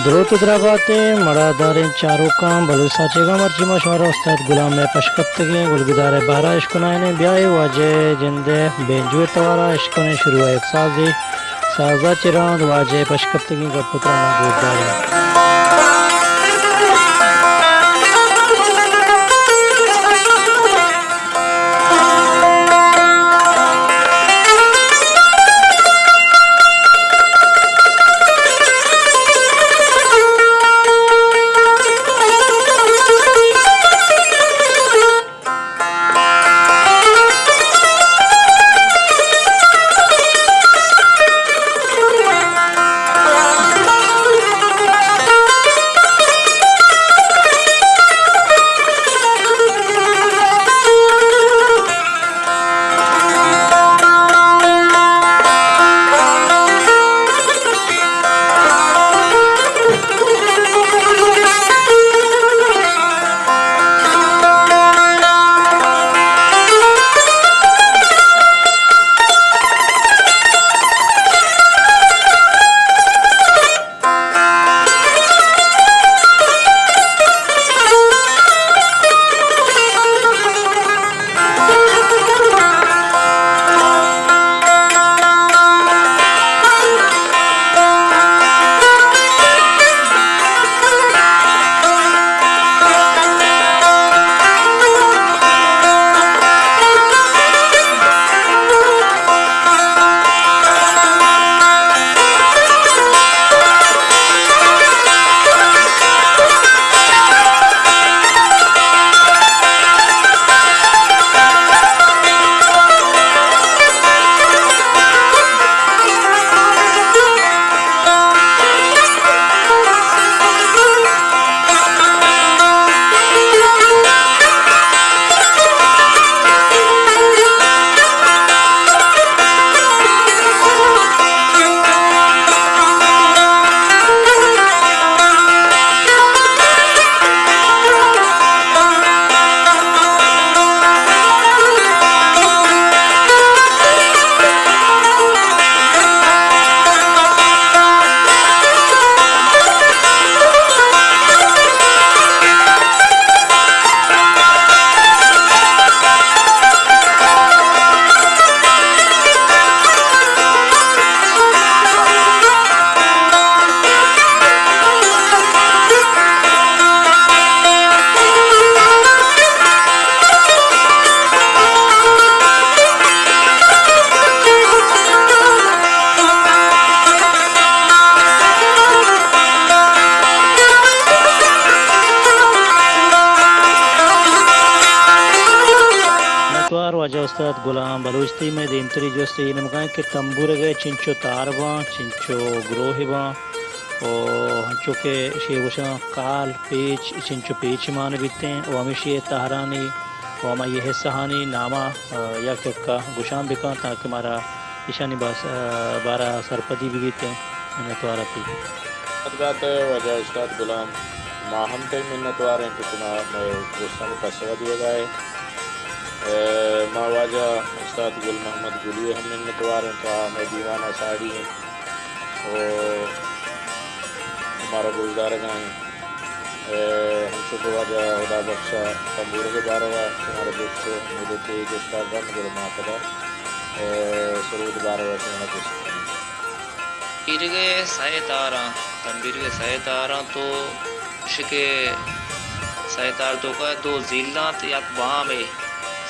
دروت ءُ دراہ بات ئے مڑاداریں چاروکاں، بلوچ ساچیگاں مرچی ما شمارا استاد گلام ءِ پشکپتگیں گلگدار ءِ بارا اشکنائینیں۔ بیائے واجہ ءِ جند ءِ بینجو ءِ توارا اشکنیں شروع ءَ یک سازے، سازا چہ رند واجہ ءِ پشکپتگیں گپ ءُ تراناں گوشداریں۔ منتوار واجہ استاد غلام بلوچ۔ تئی مئے دیمتری جست اے نیمگا انت کہ تمبورگ ءَ چنچو تار باں، چنچو گروہ باں، و انچو کہ شے گوشاں کال پیچ، چنچو پیچ مان بیتیں، و ہمیشی ءِ تہرانی و ہمائی ءِ حصہانی ناما، آ، یک یکا گوشان بکن تاکہ مارا ایشانی باس-، آ، بارا سرپدی بگیتیں۔ منتوار ات۔ منتوار ات واجہ استاد غلام، ما ہم تئی منتوار ایں کہ تو ما مئے جستانی پسو دیگا ئے۔ اے، ما واجہ استاد گل محمد گلی ءِ ہم منتوار ایں کہ آ مئے دیوانا ساڑی ایں و مارا گوشدارگا ایں۔ اے، ہمچو کہ واجہ ہدا بخش ءِ تمبورگ ءِ باروا شمارا جست و مدتے جستا بند گڑا ما پدا، اے، سرود باروا شمارا جست کنیں۔ تمبیرگ ءِ سئے تاراں، تمبیرگ ءِ سئے تاراں تو گوشے کہ سئے تار توکا دو زیل انت، یک بامے،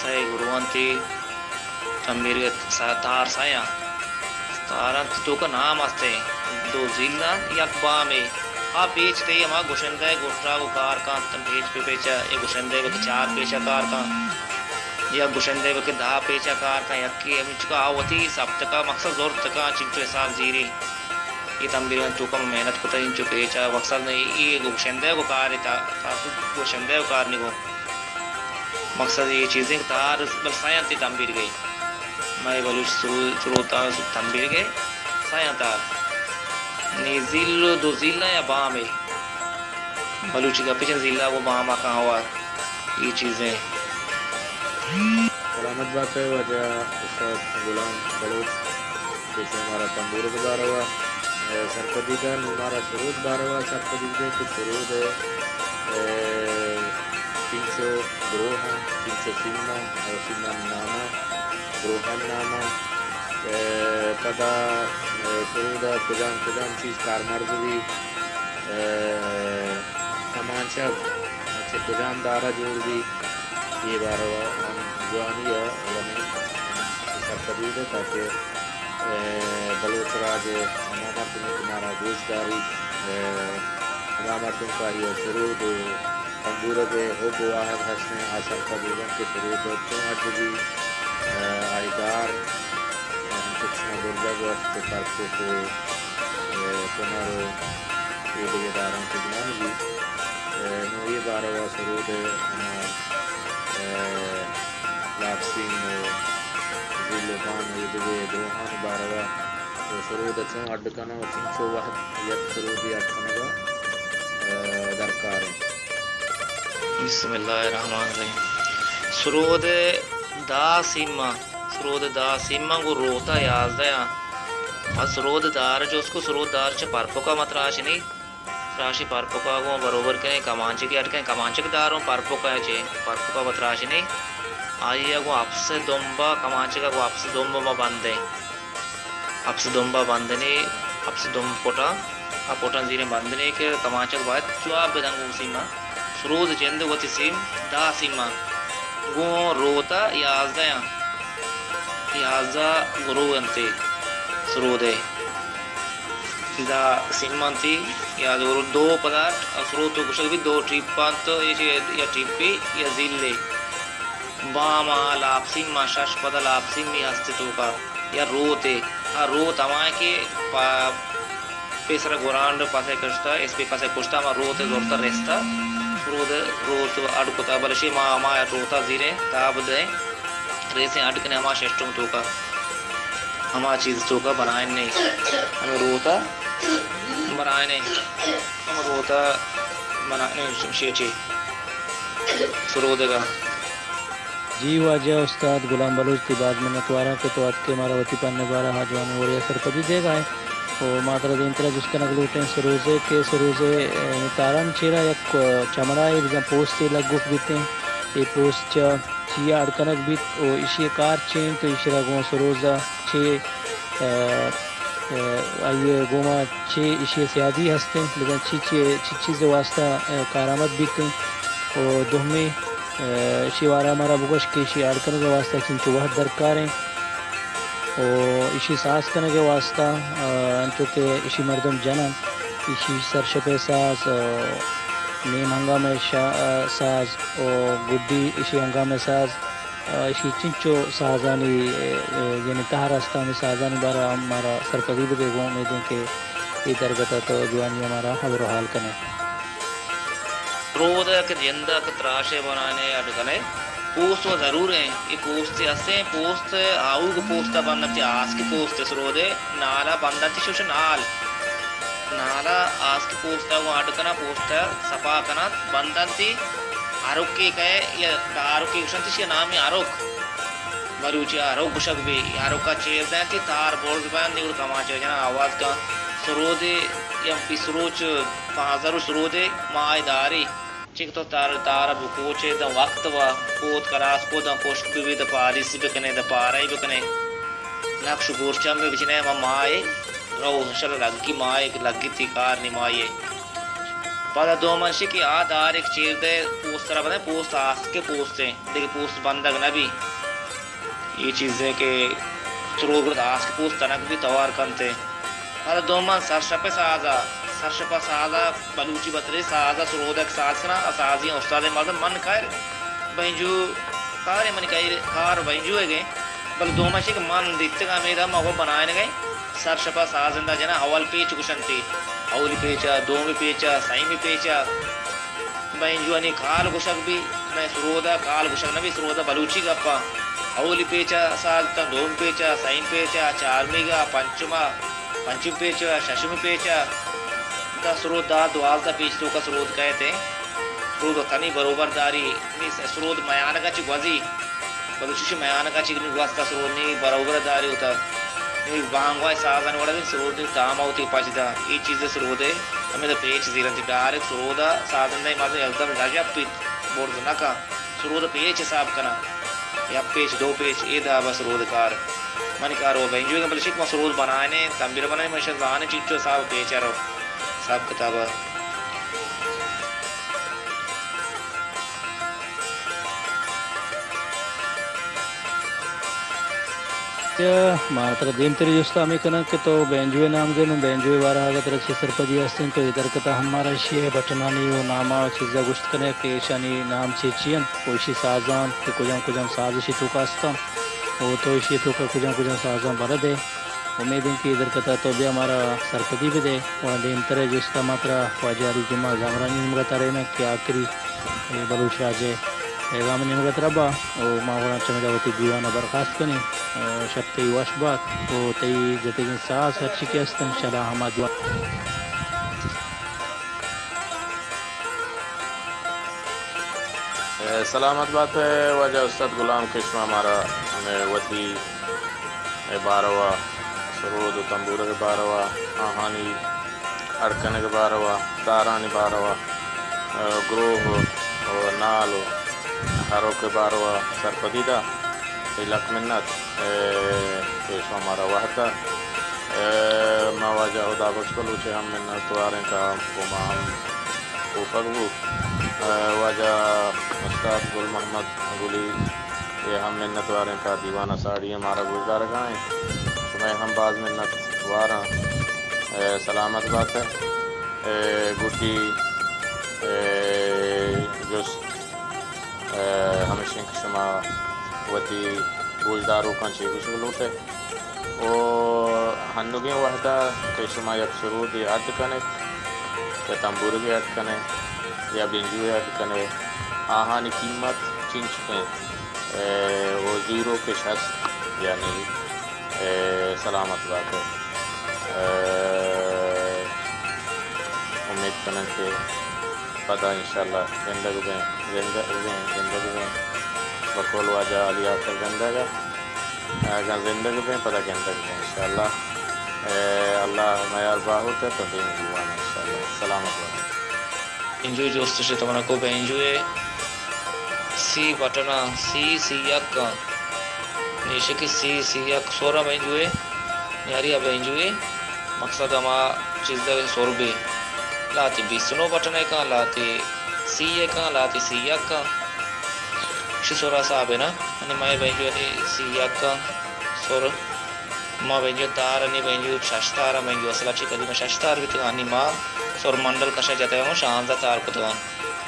سئے گروہ انت، تمبیرگ ءِ س-، تار سئے انت۔ تار انت توکا نام است انت، دو زیل انت، یک بامے۔ آ پیچ تئی ہما گشندہ ءِ گٹا گوں کار کنت، پیچ پہ پیچ ءَ، اے گشندہ ءَ کہ چار پیچ ءَ کار کنت، یک گشندہ ءَ کہ دہ پیچ ءَ کار کنت، یکے ہمینچکا آ وتی سبتکا مقصد زرتکا چنچو حساب زیری۔ اے تمبیرانی توکا من محنت کتگ انچو پیچ ءَ مقصد نہ اے گشندہ ءَ گوں کار، تا، تا گشندہ ءَ گوں کار نہ گوں۔ مقصد اے چیزیں کہ تار بل سئے انت اے تمبیرگ ءِ۔ مئے بلوچ سرو-، سروتاں تمبیرگ ءِ سئے انت تار۔ نی زیل و دو زیل یا بامے۔ بلوچی گپ چن زیلا گوں باما کاں ہوار۔ اے چیزیں۔ سلامت بات ئے واجہ استاد غلام بلوچ کہ شما مارا تمبورگ ءِ باروا سرپدی داں، نوں مارا سرود باروا سرپدی دے کہ سرود، اے، چنچو گروہ، چنچو سیما، او سیما ناما، گروہان ناما، اے، پدا، اے، سرودا کجام کجام چیز کارمرز بی، اے، کمانچگ چہ کجام دارا جوڑ بی، اے باروا ہم جوانی ء یعنی سرپدی دے تاکہ، اے، بلوچ راج ء ہما مردم کہ مارا گوش داری، اے، ہما مردم کہ آئی ء سرود و تمبورگ ء حب و واہگ ہستیں، آ سرپد بہ بنت کہ سرود چون اڈ بی، اے، آئی دار، اے، ہم چکشاں برزگ و چہ پرکوک و، اے، کنر و اے دگہ داراں کہ جوان بی۔ اے، نوں اے باروا سرود ء ہما، اے، لاپسین و زیل و بان و اے دگہ گروہانی باروا و سرود ء چون اڈ کناں و چنچو وہد یک سرودے اڈ کنگ ء، اے، درکار انت۔ بسم اللہ الرحمن الرحیم۔ سرود ء دہ سیماں، سرود ء دہ سیماں گوں روت ء یازدہ آں۔ پہ سرود ء دار جست کو، سرود ء دار چہ پرپک ء متراشنی۔ تراشی پرپکا گوں بروبر کنیں، کمانچکی اڈ کنیں، کمانچک داروں پرپکا چے، پرپکا بتراشنی، آئی ء گوں اپس دمبا، کمانچکا گوں اپس دمب ما بندیں، اپس دمبا بندنی، اپس دمب پٹا، آ پٹاں زیریں بندنی کہ کمانچک باید جواب بدن گوں سیما، سرود جند وتی سیم، دہ سیما، گوں روتا یازدہ آں۔ یازدہ گروہ انت سرودے۔ دہ سیم انت یا دو، دو پدا سرود تو گوشگ بیت، دو ٹیپ انت، ایش یا ٹیپی یا زیلے۔ بام ء لاپ سیم ء شش پدا لاپ سیمی ہست توکا یا روتے۔ آ روت ہمائیں کہ پا پیسرا گورانڈ پاسے کشتا، اسپی پاسے کشتا، ہما روت ء زرتا رستا، سرود ء روت اڈ کتا، بلے شی ما ہما روتا زیریں، تاب دئیں، ریسیں اڈ کنیں ہما سسٹم توکا، ہما چیز توکا بنائیں نہیں، ہمیں روتا بنائیں نہیں، ہم روتا بنائیں شمشی چی سرودگا۔ جی واجہ استاد غلام بلوچ، تئی باز منتواراں کہ تو اتکے مارا وتی پن ء بارہ ء جوانیں وڑے ء سرپدی دیگ ء ئے۔ و ما ترا دیمترا جست کنگ لوٹیں سروزے کہ سروزے، ء، تاران چیرا یک، ء، چمڑائے بزاں پوستے لگوک بیتیں۔ اے پوست چہ چیا اڈ کنگ بیت و ایشی ء کار چے انت و ایشرا گوں سروز ء چے، ء، ء، آئی ء گوما چے ایشی ء سیادی ہست انت، بزاں چی چی، چی چیز ء واستہ، ء، کارآمد بیت انت و دومی، ء، ایشی بارہ ء مارا بگوش کہ ایشی اڈ کنگ ء واستہ چنچو وھد درکار انت و ایشی ساز کنگ ء واستہ، ء، انچو کہ ایشی مردم جن انت، ایشی سرشپ ء ساز، ء، نیم ہنگام ء شا-، ء، ساز و گڈی ایشی ہنگام ء ساز، ء، ایشی چنچو سازانی، ء، یعنی تہر است، ہمے سازانی بارہ ء مارا سرپدی بدے، گوں امیدیں کہ اے درگت ء تو جوانی ء مارا ہبر و حال کنے۔ سرود ء کہ جند ء کہ تراش ء بنانے اڈ کنے، پوست و ضرور ایں۔ اے پوست ہستیں، پوست آؤگ پوست ء بندنتی، آسک پوست سرود ء نال ء بندنتی، شوش نال۔ نال ء آسک پوست ء گوں اڈ کناں، پوست ء سپا کناں، بندنتی۔ ہرکے کئے یا دارکے گوشنتی، شی نامی ہرک۔ بلوچی ء ہرک گوشگ بی، ہرک ء چیر دنتی، تار برز بنت، نی گڑ کمانچک جناں آواز کن۔ سرودے یا پیسروچ پانزدہ روچ سرودے ماہ داری۔ چک تو تار، تار بکوچے داں وقت وا پوت کلاس کو داں کشک بہ بی داں پالیسی بکنے داں پارئی بکنے۔ نقش گورچم بہ بچنے ما مائے رو شل لگی مائے لگی تی کار نی مائے۔ پدا دومنشی کہ آ دار ایک چیر دے پوست را بدے پوست آسکے پوستے دگہ پوست بندگ نہ بی۔ اے چیزیں کہ سرود گڑا آسک پوست تنک بی توار کنتے۔ پدا دومن سرشپ سازا، سرشپ سازا بلوچی بترے سازا سرودک ساز کنا، سازی استاد مردم من کار بنجو کار من کار کار بنجو گے۔ بل دومن شک من دیتگا میدا ما وہ بنائیں گے۔ سرشپ سازندہ جنا اول پیچ گشنتی، اولی پیچا، دومی پیچا، سیمی پیچا۔ بنجوانی کال گوشگ بی، مئے سرودا کال گوشگ نہ بی، سرودا بلوچی گپا۔ اولی پیچا ساز تا، دومی پیچا، سئیم پیچا، چارمیگا، پنچما، پنچم پیچا، ششمی پیچا۔ تا سرود دا دوازدہ پیچ توکا سرود کئیت۔ سرود تنی بروبر داری، نی سرود میانگا چی گوزی۔ بلوچی میانگا چی نی گوستا سرود نی بروبر داری ہوتا۔ اے بانگواہ سازانی وڑا بی سرود تام ءَ وتی پچ داں۔ اے چیز سرود ءِ ہمے پیچ زیرنت، ڈائریکٹ سرود ءَ سازندہ ءِ مزن یکدم نہ ژپیت، برز نہ کن۔ سرود ءِ پیچ حساب کناں، یک پیچ، دو پیچ، اے داب ءَ سرود کار۔ منی کار و بینجوئے، بلے شک ما سرود بنائینے، تنبیر بنائینے، من شہ زانے چنچو حساب پیچ ءَ رو، حساب کتاب ءَ۔ یا ما ترا دیمتری جست ءَ ہمے کناں کہ تو بینجو ءِ نام گے، نوں بینجو ءِ بارہ ءَ اگاں ترا چی سرپدی ہستیں، تو اے درکت ءَ ہم مارا ایشی ءِ بٹنانی و نام ءَ چیز ءَ گوشت کنے کہ ایشانی نام چی چی انت و ایشی سازاں کہ کجام کجام ساز ایشی توکا ہستاں و تو ایشی توکا کجام کجام سازاں بلد ئے۔ امید انت کہ اے درکت ءَ تو بیا مارا سرپدی بدے۔ گڑا دیمتر ءِ جست ءَ ما ترا واجہ علی جمعہ زامرانی نیمگ ءَ ترینیں کہ آخری اے بلوچ راج ءِ پیغام ءِ نیمگ ءَ ترا با و ما گڑا چمیدا وتی دیوان ءَ برخاست کنیں۔ شپ تئی وش بات و تئی جتگیں ساز ہرچی کہ ہست انت، شلا ہما دیوان۔ سلامت بات ئے واجہ استاد غلام کہ شما مارا وتی ءِ باروا، سرود و تمبورگ ءِ باروا، آہانی اڈ کنگ ءِ باروا، تارانی باروا، ءِ گروہ و نال و ہروک ءِ باروا سرپدی دا۔ تئی لک منت، ءِ کہ شما مارا وہد دا۔ ءِ ما واجہ ہدا بخش بلوچ ءِ ہم منت واریں کہ گوں ما ہم کوپگ بوت۔ ءِ واجہ استاد گل محمد گلی ءِ ہم منت واریں کہ دیوان ءَ ساڑی ءَ مارا گوشدارگ ءَ ایں۔ شمئے ہم باز منت واراں۔ ءِ سلامت بات ئے۔ ءِ گڈی، ءِ جست، ءِ ہمیش انت کہ شما وتی گوشداروکاں چے گوشگ لوٹ ئے۔ و ہنوگیں وہدا کہ شما یک سرودے اڈ کن ات، یا تمبورگے اڈ کن ات، یا بنجوے اڈ کن ات، آہانی قیمت چنچک انت؟ ءِ و زوروکش ہست، یعنی، ءِ سلامت بات ات۔ ءِ امید کناں کہ پدا انشاءاللہ گندگ بیں، زندگ بیں، گندگ بیں۔ بقول واجہ علی آخر گندگ ءَ، اگاں زندگ بیں، پدا گندگ بیں انشاءاللہ۔ ءِ اللہ میار باہوٹ ءَ تو دیم دیوان انشاءاللہ۔ سلامت بات۔ بینجوئے جست شت من کو بینجوئے سی بٹن ءَ، سی، سی یک ءَ، نیشکی سی، سی یک سر ءَ بینجوئے، نیاری ءَ بینجوئے۔ مقصد ہما چیز ءِ سر بی، لاتی بیست نو بٹن ءَ کن، لاتی سی ءَ کن، لاتی سی یک کن۔ شی سر ءَ حساب ءَ نا، یعنی مئے بینجو سی یک کن سر، ما بینجو تار، انی بینجو شش تار، بینجو اصل ءَ چی قدیم شش تار بیتگ، انی ما سر منڈل کشا جتگ، ما شانزدہ تار کتگ۔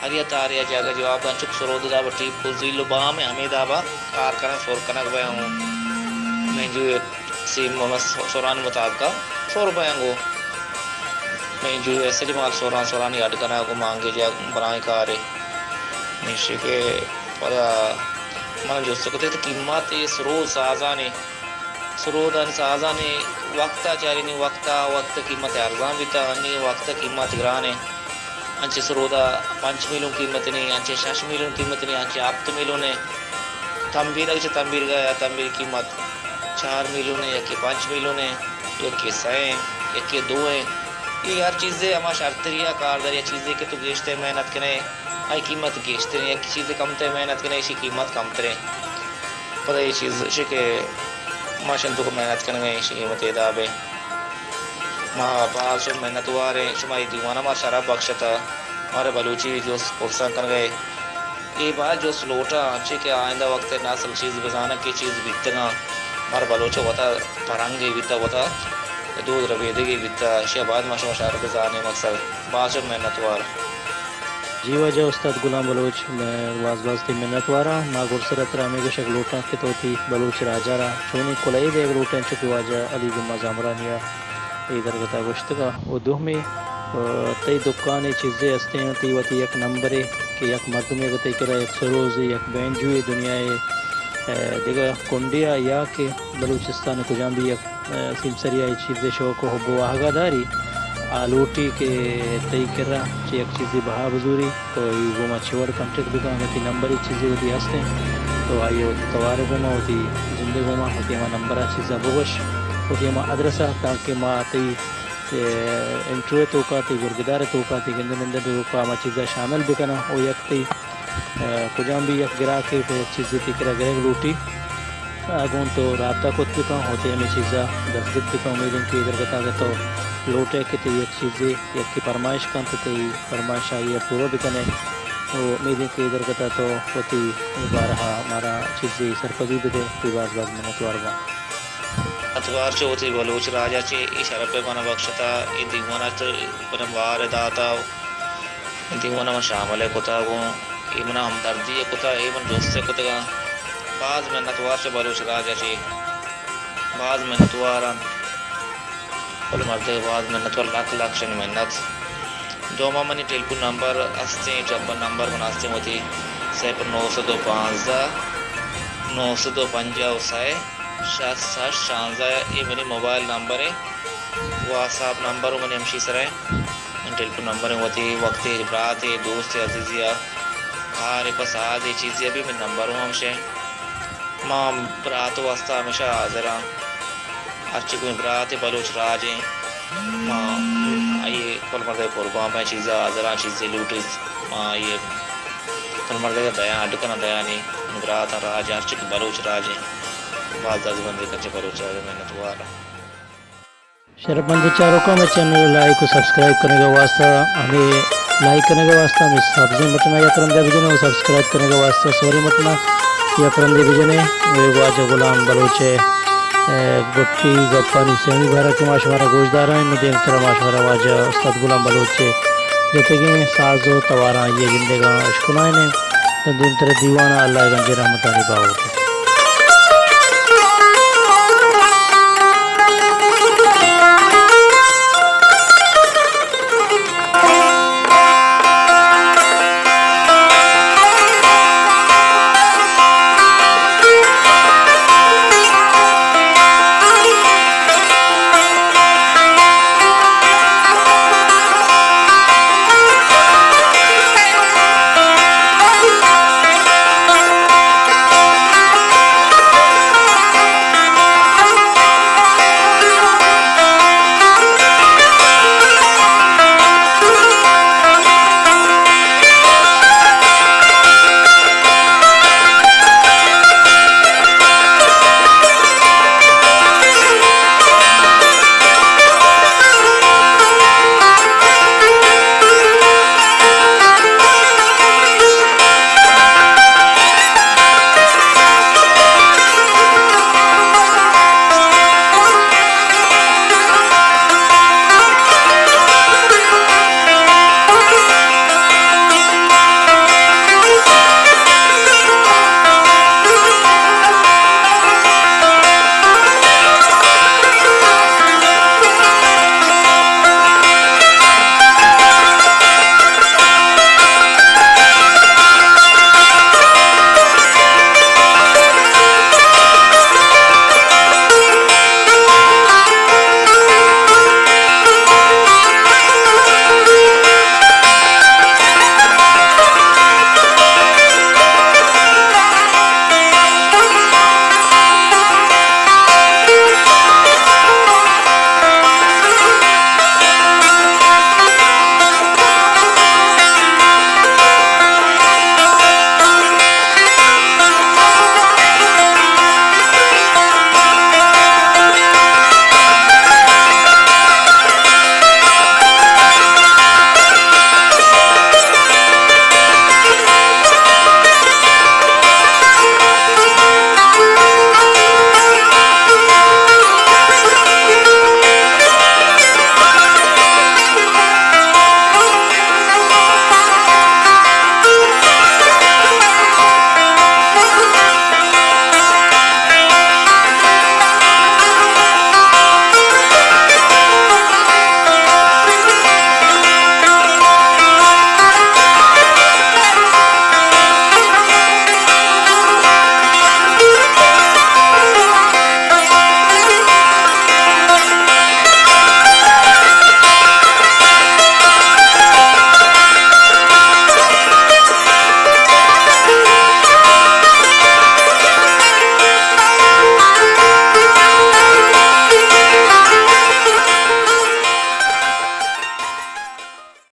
ہر یک تارے ءَ جاگہ جواب دنت، چک سرود ءِ داب ءَ ٹیپ و زیل و بام ءَ ہمے داب ءَ کار کنگ، سر کنگ بہ اوں۔ مینجو سی مس-، سرانی مطابق ءَ سر بہ اوں۔ مینجو اصلی مال سران، سرانی اڈ کنگ و مانگے جاگ برائیں کارے۔ نیشی کہ پدا من جست کتے تو قیمت اے سرود سازانی سرودانی سازانی وقت ءَ چارینی، وقت ءَ، وقت ءِ قیمت ارزان بیتا، انی وقت ءِ قیمت گران ایں۔ انچیں سرودا پنچ میلیون قیمت نی، انچیں شش میلیون قیمت نی، انچیں ہپت میلیون ایں۔ تنبیرگ چہ تنبیرگا یا تنبیر قیمت چار میلیون ایں، یکے پنچ میلیون ایں، یکے سئے ایں، یکے دو ایں۔ اے ہر چیزے ہما شرتری ءَ کارداری ءَ، چیزے کہ تو گیشتر محنت کنے، آئی قیمت گیشتریں، یک چیزے کمتر محنت کنے، ایشی قیمت کمتریں۔ پدا اے چیز اش کہ ما شنتوک محنت کنگ ءَ ایں، ایشی قیمت ادا بے۔ ما باز شما منتوار ایں، شما اے دیوان ءَ ما شرپ بخشتا، مارا بلوچی جست پرسان کنگ ءَ۔ اے باز جست لوٹاں، چے کہ آئندہ وقت ءَ نسل چیز بزاناں کہ چیز بیتگاں، مارا بلوچ ءَ وتا پرنگے بیتا، وتا دود ربیدگے بیتا، اشی ءَ باید ما شما شر بزانیں مقصد۔ باز شما منتوار۔ جی واجہ استاد غلام بلوچ، مئے باز باز تئی منت واراں۔ ما گڈسر ءَ ترا ہمے گوشگ لوٹاں کہ تو وتی بلوچ راج ءَ را چونیں کلہے دیگ لوٹ ئے، انچو کہ واجہ علی جمعہ زامرانی ءَ اے درگت ءَ گوشتگ ءَ۔ و دومی، ءَ، تئی دکانے چیزے ہستیں، تئی وتی یک نمبرے کہ یک مردمے اگہ تئی کرا یک سروزے، یک بینجوے دنیا ءِ، ءَ، دگہ کنڈے ءَ یا کہ بلوچستان ءِ کجام بھی یک ءَ، سیمسری ءَ اے چیزے شوق و حب و واہگا داری، آ لوٹی کہ تئی کرا چہ یک چیزے بہا بزوری، تو آئی گوما چہ وڑ کنٹیکٹ بکن، اگہ تئی نمبرے چیزے وتی ہستیں، تو آئی ءَ وتی توار ءِ گوما، وتی جند ءِ گوما، وتی ہما نمبر ءَ چیزا بگوش۔ و دیما ادرس ء، تانکہ ما تئی، اے، انٹرویو ء توکا، تئی گرگدار ء توکا، تئی گند نند ء توکا ما چیزا شامل بکناں و یک تئی، اے، کجام بھی یک گراکے پہ یک چیزے تئی کرا گرگ لوٹی، آ گوں تو رابطہ کت بکن و تئی ہمے چیزا دستگت بکن۔ امید انت کہ اے درگتا اگہ تو لوٹے کہ تئی یک چیزے یکے پرمائش کنت، تئی پرمائش آئی ء پورو بکنے۔ و امید انت کہ اے درگتا تو وتی بارہا مارا چیزے سرپدی بدے، تئی باز باز منتوار باں۔ منتوار چہ وتی بلوچ راج ء چہ اے شرپ ء من بخشتا، اے دیوان ء تو من بار ء داتا، اے دیوان ء من شامل ء کتا گوں، اے من ہمدردی ء کتا، اے من جست ء کتگاں۔ باز منتوار چہ بلوچ راج ء چہ، باز منتوار انت۔ کل مردے باز منتوار، لکھ لکھ شنی منت۔ دوما منی ٹیلیفون نمبر استیں، چپن نمبر من استیں وتی، صفر نو سد و پانزدہ، نو سد و پنجاہ و سئے، شست ہشت شانزدہ، اے منی موبائل نمبر ایں۔ واتساپ نمبر و منی ہمشی سرا ایں۔ من ٹیلیفون نمبر ایں، وتی وقتے براتے دوست عزیزیا کارے پہ سازے چیزے بھی من نمبر ہوں ہمشیں۔ ما برات واسطہ ہمیشہ حاضر ہاں۔ ہرچی کوئی برات بلوچ راج ایں، ما آئی کل مردے قربان پہ چیزا حاضر ہاں، چیزے لوٹیت، ما آئی کل مردے دیا اڈ کناں، دیانی برات راج ایں، ہرچی کہ بلوچ راج ایں، باز دزبندی کچے بلوچ راج منتوار۔ شرپمند چاروکاں، مئے چینل ء لائک و سبسکرائب کنگ ء واسطہ ہمے لائک کنگ ء واسطہ ہمے سبزیں بٹن ء یک رندے بجن و سبسکرائب کنگ ء واسطہ سوری بٹن ء یک رندے بجن۔ اے واجہ غلام بلوچ ء، اے، گٹی گپانی سیمی بارہ کہ ما شمارا گوشدار ایں، نو دیمترا ما شمارا واجہ استاد غلام بلوچ ء جتگیں ساز و تواراں آئی ء گندگاں اشکنائیں۔ نو دیمترا دیوان ء اللہ ء گنجیں رحمتانی باہوٹ۔